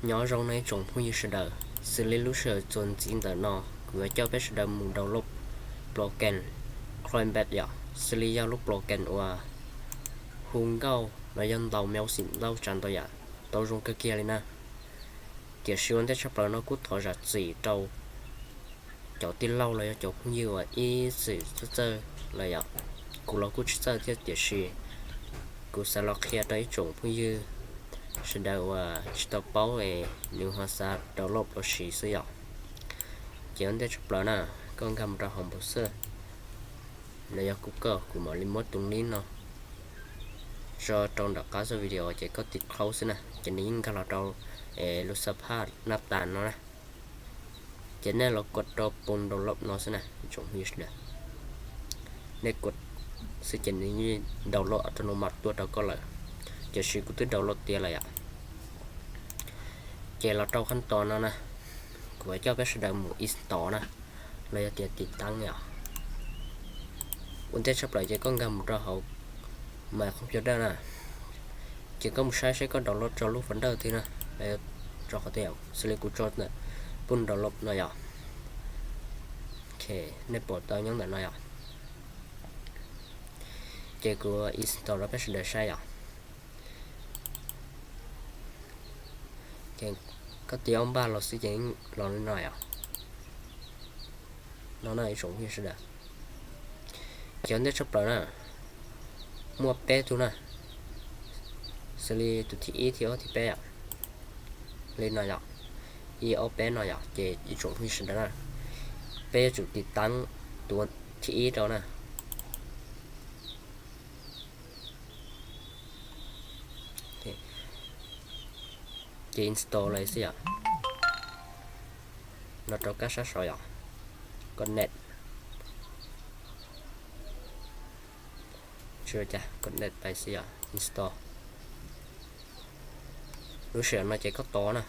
Nyob zoo nej tsoom phooj ywg sawv daws, xws li lub sij hawm txuas ntxiv ntawm no kuv yuav coj peb sawv daws mus download program Coinbase yom, xws li yog lub program uas hu nkauj los yog ntaus me sim ntau tsav ntau yam tau zoo kawg kiag li na. Tiam sis ua ntej tshaj plaws no kuj thov zam txim rau cov tij laug los yog cov phooj ywg uas ib txwm txawj txawj lawm yom. Kuv los kuj tsis txawj thiab tiam sis kuv xav los qhia rau ib tsoom phooj ywg sawv daws uas tsis tau paub es nws ho xav download los siv xwb yom. Ces ua ntej tshaj plaws na, koj nkag mus rau hauv browser los yog Google, kuv mam li muab tus link no tso rau nram qab zaj video ces koj tiv close xwb na, ces nws yeej nkag los rau lub xab phaj nab tas no na. Ces nej los kos rau pum download no xwb na, tsoom phooj ywg sawv daws. Nej kos xwb ces nws yeej download rau no mas tuaj rau koj lawm. Tiam sis kuv twb download tiav lawm yom. Ces los rau qhov tos no na, kuv yuav coj peb sawv daws mus install na, los yog tias tiv taab yom. Ua ntej tshaj plaws ces koj nkag mus rau hauv My Computer na, ces koj mus saib seb koj download tso lub folder twg na, los yog tso qhov twg, xws li kuv tso ntawm pum download no yom. Ok, nej pom tau nyob ntawm no yom. Ces kuv install rau peb sawv daws saib yom. Ces koj tiv ob npaj los xwb ces los li no yom. No na ib tsoom phooj ywg sawv daws. Ces ua ntej tshaj plaws na, muaj peb tug na, xws li tus thib ib, thib ob, thib peb yom. Li no yom, ib ob peb no yom, ces ib tsoom phooj ywg sawv daws na, peb yuav tsum tiv taab tus thib ib rau na. Ces install li xwb yom. Los rau kab sab saud yom, connect. Tsis ua cas, connect pais xwb yom, install. Lub sij hawm no ces koj tos na,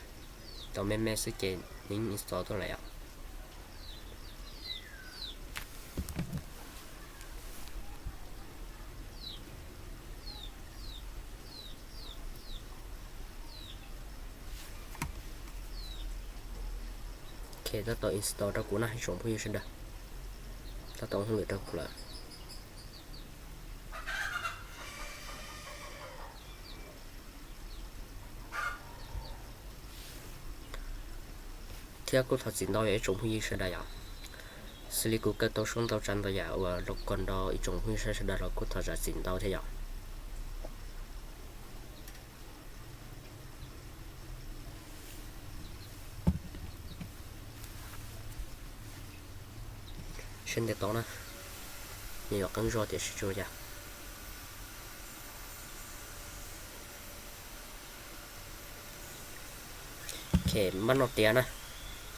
tos me me xwb ces nws install tuaj lawm yom. Ok, tab tom install rau kuv na ib tsoom phooj ywg sawv daws. Tab tom ua hauj lwm rau kuv lawm. Thiab kuj thov txim ntau yog ib tsoom phooj ywg sawv daws yom, xws li kuv kaw tau suab ntau tsav ntau yam uas los kos nrog ib tsoom phooj ywg sawv daws los kuj thov zam txim ntau thiab yom. Seb ntiaj teb na, nws yuav qeeb zog tiam sis tsis ua cas. Ok, npaj no tiav na,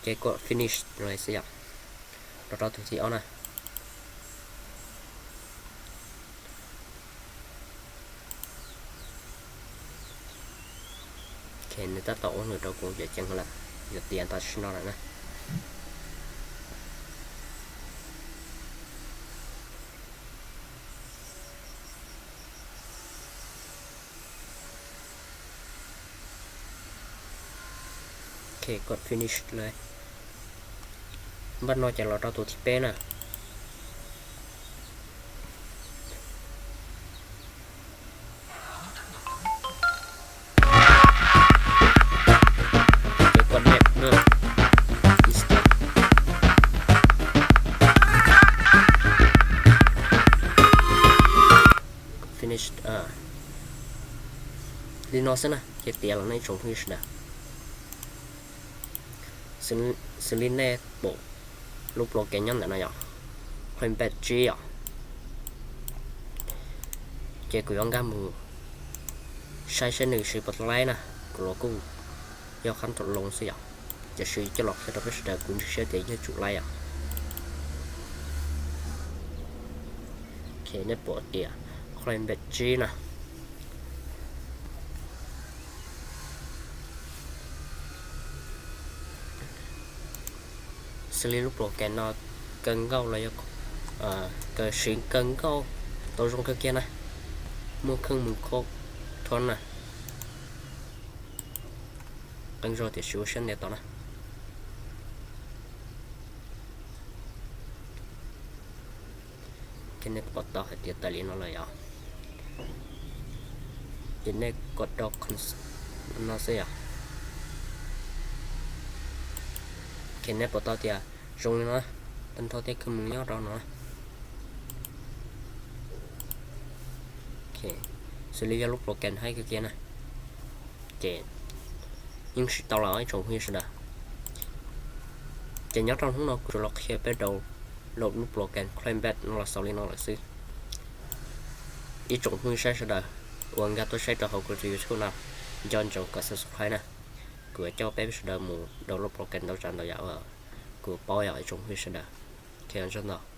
ces kom finish no xwb yom. Los rau tus thib ob na. Ok, nws tab tom ua nws rau kuv cov ceev lawm, yuav tiav tam sim no lawm na. Ok, kom finish lawm. Npaj no ces los rau tus thib peb na. Ces kom next na. Install. Finish. Li no xwb na, ces tiav los nej tsoom phooj ywg sawv daws. Xws li nej pom lub program nyob ntawm no yom, Coinbase tsib yom. Ces kuv yuav nkag mus saib seb nws siv puas tau laib na, kuv los kuj yog qhab nrho loo xwb yom. Tiam sis coj los qhia rau peb sawv daws kuv ntseeg siab tias yeej tsum laib yom. Ok, nej pom tias Coinbase tsib na. Xws li lub program no kaw nkauj los yog kaw siv kaw nkauj tau zoo kawg kiag na. Muaj kheej mus kho thoob na. qee zaug tiam sis ua siab ntev tos na. Ces nej pom tau hais tias tawm li no lawm yom. Ces nej kom rau no xwb yom. Ces nej pom tau tias zoo li no, tag nrho tej khw mus nyob rau no. Xws li yog lub program haib kawg kiag na. Ces yeej siv tau lawm ib tsoom phooj ywg sawv daws. Ces nyob rau hnub no kuv tsuas los qhia peb download lub program Coinbase no los xaus li no lawm xwb. Ib tsoom phooj ywg saib sawv daws uas nkag tuaj saib rau hauv kuv tus YouTube no, nco ntsoov kom subscribe na. Kuv yuav coj peb sawv daws mus download program ntau tsav ntau yam uas kuv paub yom ib tsoom phooj ywg sawv daws. Ces ua tsaug ntau.